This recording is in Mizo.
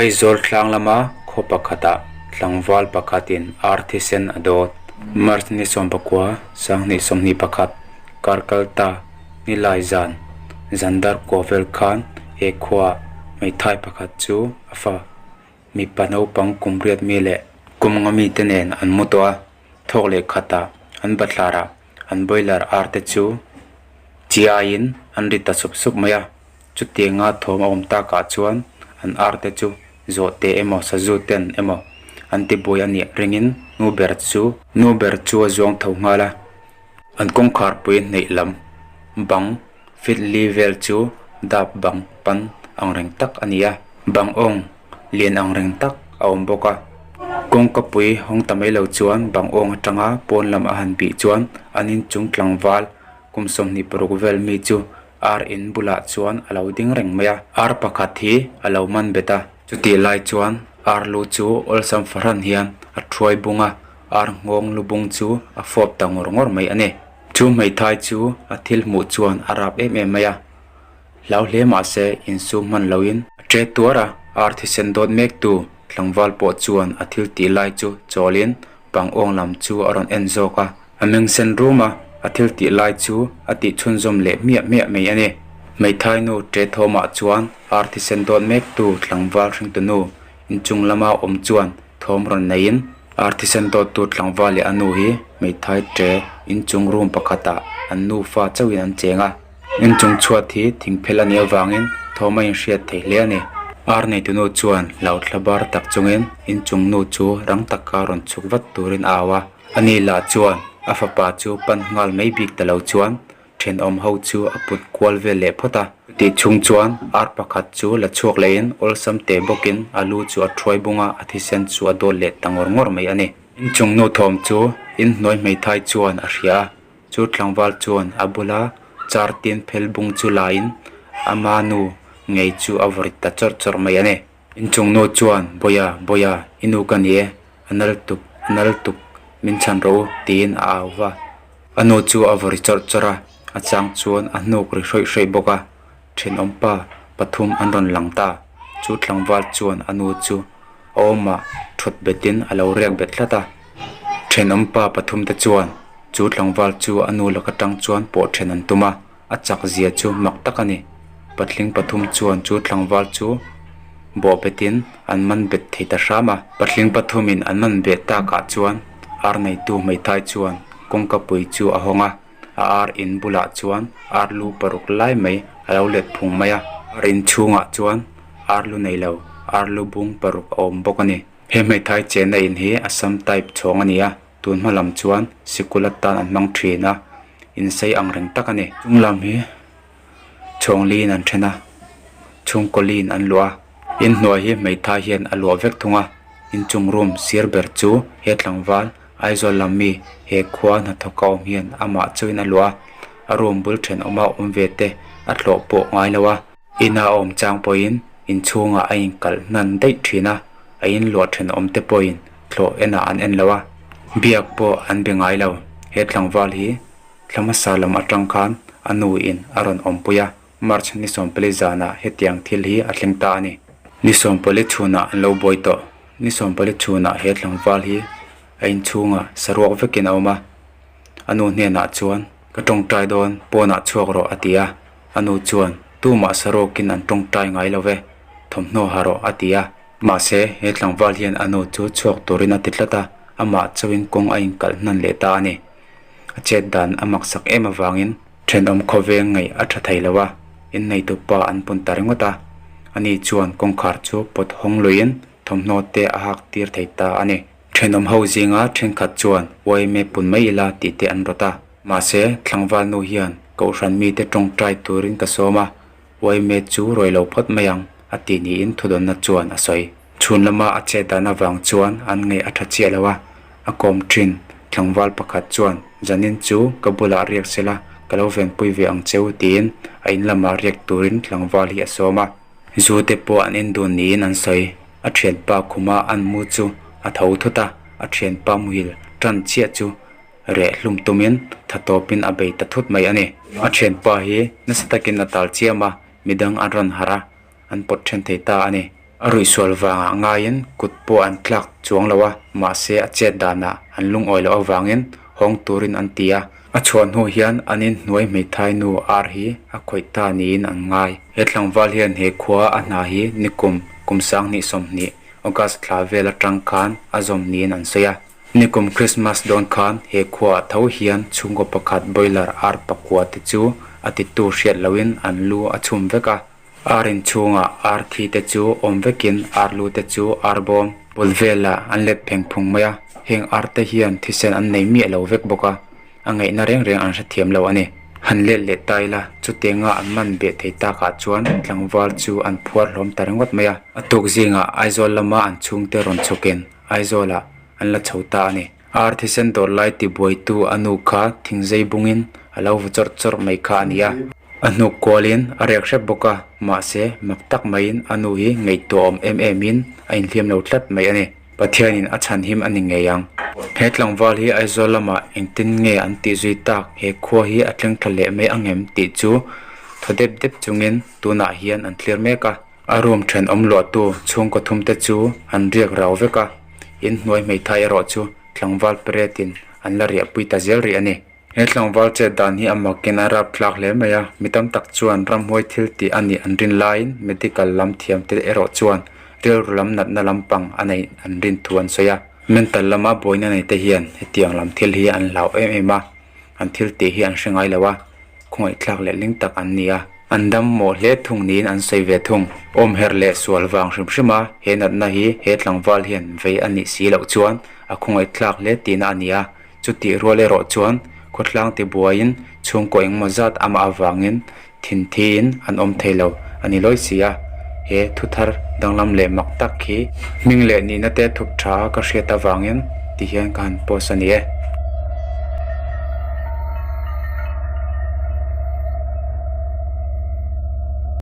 Aizawl tlang lama khaw pakhatah tlangval pakhatin ar thisen a dawt. March ni 19, 2021 kar kal ta nilai zan zandar kua vel khan he khuaah hmeithai pakhat chu a fa. Mipa naupang kum riat mi leh kum nga mite nen an mu tawh a, thawk leh khatah an bathlarah an boiler ar te chu chiaiin an ri ta sup sup mai a. Chutianga thawm a awm takah chuan an ar te chu zawhte emaw sazu ten emaw an ti buai a nih ringin nu ber chu nu ber chu a zuang tho nghal a. An kawngkhar pui hneih lam bang fit li vel chu dap bang pan ang reng tak a ni a, bang awng lian ang reng tak a awm bawk a. Kawngka pui hawng ta mai lo chuan bang awng atanga pawn lam a han bih chuan an inchung tlangval kum 26 vel mi chu ar in bulah chuan a lo ding reng mai a. Ar pakhat hi a lo man bet a, chutih lai chuan ar lu chu awlsam fahran hian a thuai bung a, ar nghawng lu bung chu a fawp ta ngawr ngawr mai a ni. Chu hmeithai chu a thil hmuh chuan a rap em em mai a, hlau hle mah se insum hman loin a ṭe tuar a, ar thisen dawt mek tu tlangval pawh chuan a thil tih lai chu chawlin bang awng lam chu a rawn en zawk a, a meng sen rum a, a thil tih lai chu a tih chhunzawm leh hmiah hmiah mai a ni. Hmeithai nu ṭe thawmah chuan ar thisen dawt mek tu tlangval hringtunu inchung lama awm chuan thawm rawn neiin Ar thisen dawttu tlangval leh a nu hi hmeithai ṭe inchung room pakhatah an nufa chauhin an cheng a, inchung chhuat hi thingphel a nih avangin thawm a inhriat thei hle a ni. Ar neitunu chuan hlauthla bar tak chungin inchung nu chu rang taka rawn chhuk vat turin a au a, ani lah chuan a fapa chu pan nghal mai bik ta lo chuan Thenawm ho chu a put kual vel leh phawt a. Chutih chhung chuan ar pakhat chu la chhuak lehin awlsam teh bawkin a lu chu a thuai bung a, a thisen chu a dawt leh ta ngawr ngawr mai a ni. Inchung nu thawm chu inhnuai hmeithai chuan a hria a, chu tlangval chuan a bula char tin phel bung chu laiin ama nu ngei chu a vawrit ta chawrh chawrh mai a ni. Inchung nu chuan, Bawia, Bawia, i nu ka ni e, a nal tuk, a nal tuk, min chhan rawh u, tiin a au va. A nu chu a vawri chawrh chawrh a, a chang chuan a hnuk ri hrawih hrawih bawk a. Thenawmpa pathum an rawn lang ta. Chu tlangval chuan a nu chu a awmah thawt betin a lo riak bet tlat a. Thenawmpa pathumte chuan chu tlangval chu a nu laka tang chuan pawh then an tum a. A chak zia chu mak tak a ni. Patling pathum chuan chu tlangval chu bawh betin an man bet thei ta hram a. Patling pathumin an man beh takah chuan ar neitu hmeithai chuan kawngka pui chu a hawng a, a ar in bulah chuan ar lu paruk lai mai a lo let phung mai a. Ar in chhungah chuan ar lu nei lo, ar lu bung paruk a awm bawk a ni. He hmeithai chenna in hi Assam type chhawng a ni a, tun hma lam chuan sikul atan an hmang thin a. Insei ang reng tak a ni. Chung lam hi chhawng liin an then a, chhungkaw liin an luah a. Inhnuai hi hmeithai hian a luah vek thung a, inchung room sir ber chu he tlangval Aizawl lam mi he khua hnathawk a awm hian amah chauhin a luah a, a room bul thenawma awm ve te a tlawh pawh ngai lo a. Ina a awm chang pawhin inchhungah a inkalh hnan daih thin a, a inluah thenawm te pawhin thlawh enah an en lo a, biak pawh an be ngai lo. He tlangval hi thla hmasa lam atang khan a nu in a rawn awmpui a, March ni 14 zanah hetiang thil hi a thleng ta a ni. Ni 14 chhunah an lo buai tawh. Ni 14 chhunah he tlangval hi a inchhungah saruak vekin a awm a, a nu hnenah chuan, Ka tawngtai dawn, pawnah chhuak rawh a ti a. A nu chuan, Tumah saruakin an tawngtai ngai lo ve, thawmhnaw ha rawh a ti a. Mahse, he tlangval hian a nu chu chhuak turin a ti tlat a, amah chauhin kawng a inkalh hnan leh ta a ni. A chet dan a maksak em avangin thenawm khawveng ngaih a tha thei lo a, inneitu pa an pun ta ringawt a. Ani chuan kawngkhar chu pawt hawng luiin thawmhnaw te a hak tir thei ta a ni. Thenawm ho zinga thenkhat chuan yma pun mai ila tih te an rawt a. Mahse, tlangval nu hian Kohhran mite tawngtai turin ka sawm a, yma chu rawi lo phawt mai ang, a ti niin thudawnna chuan a sawi. Chhun lama a chet dan avang chuan an ngaih a tha chiah lo a, a kawm thin. Tlangval pakhat chuan, Zanin chu ka bulah riak sela, ka lo venpui ve ang cheu, tiin a in lamah riak turin tlangval hi a sawm a. Zu te pawh an en dun niin an sawi. A thianpa khuma an mu chu a tho thut a, a thianpa muhil tan chiah chu reh hlum tumin tha tawpin a bei ta thut mai a ni. A thianpa hi nasa takin a tal chiam a, midang an rawn harh a, an pawt then thei ta a ni. A ruihsual vangah ngaiin kut pawh an tlak chuang lo a, mahse a chet danah an lungawi loh avangin hawng turin an ti a. A chhuah hnu hian an inhnuai hmeithai nu ar hi a khawih ta niin an ngai. He tlangval hian he khua a hna hi nikum kum 2020 August thla vel atang khan a zawm niin an sawi a. Nikum Krismas dawn khan he khuaah tho hian chhungkaw pakhat boiler ar pakua te chu a titu hriat lohin an lu a chhum vek a. Ar inchhungah ar thi te chu awm vekin ar lu te chu ar bawm bul velah an let pheng phung mai a, heng ar te hian thisen an nei miah lo vek bawk a, a ngaihna reng reng an hrethiam lo a ni. Han let leh ta ila, chutianga an man beh thei takah chuan tlangval chu an phuar hlawm ta ringawt mai a. A tuk zingah Aizawl lama an chhungte rawn chhukin Aizawlah an la chho ta a ni. Ar thisen dawr lai tibuaitu a nu kha thingzei bungin a lo vu chawrh chawrh mai kha a ni a. A hnuk kualin a riak hrep bawk a, mahse mak tak maiin a nu hi ngaihtuah awm em emin a inhliam lo tlat mai a ni. Pathianin a chhanhim a ni ngei ang. He tlangval hi Aizawl lamah engtin nge an tih zui tak, he khua hi a thleng tha leh mai ang em tih chu thaw dep dep chungin tunah hian an thlir mek a. A room thenawm luahtu chhungkaw thumte chu an riak rau vek a, inhnuai hmeithai erawh chu tlangval paretin an la riahpui ta zel rih a ni. He tlangval chet dan hi a makin a rap thlak hle mai a, mi tam tak chuan ramhuai thil tih a nih an rin laiin medical lam thiam te erawh chuan rilru lam natna lampang a neih an rin thu an sawi a. Mental lama buaina nei te hian hetiang lam thil hi an hlau em em a, an thil tih hi an hre ngai lo a, khawngaihthlak leh ling tak an ni a. An dam mawh hle thung niin an sawi ve thung. Awm herh leh sual vang hrim hrim a, he natna hi he tlangval hian vei a nih si loh chuan a khawngaihthlak hle tihna a ni a. Chutih rual erawh chuan khawtlang tibuaiin chhungkaw engmaw zat amah avangin thinthiin an awm thei lo a ni lawi si a. He thu thar danglam leh mak tak hi hming leh nihna te thup tha ka hriat avangin ti hian ka han post a ni e.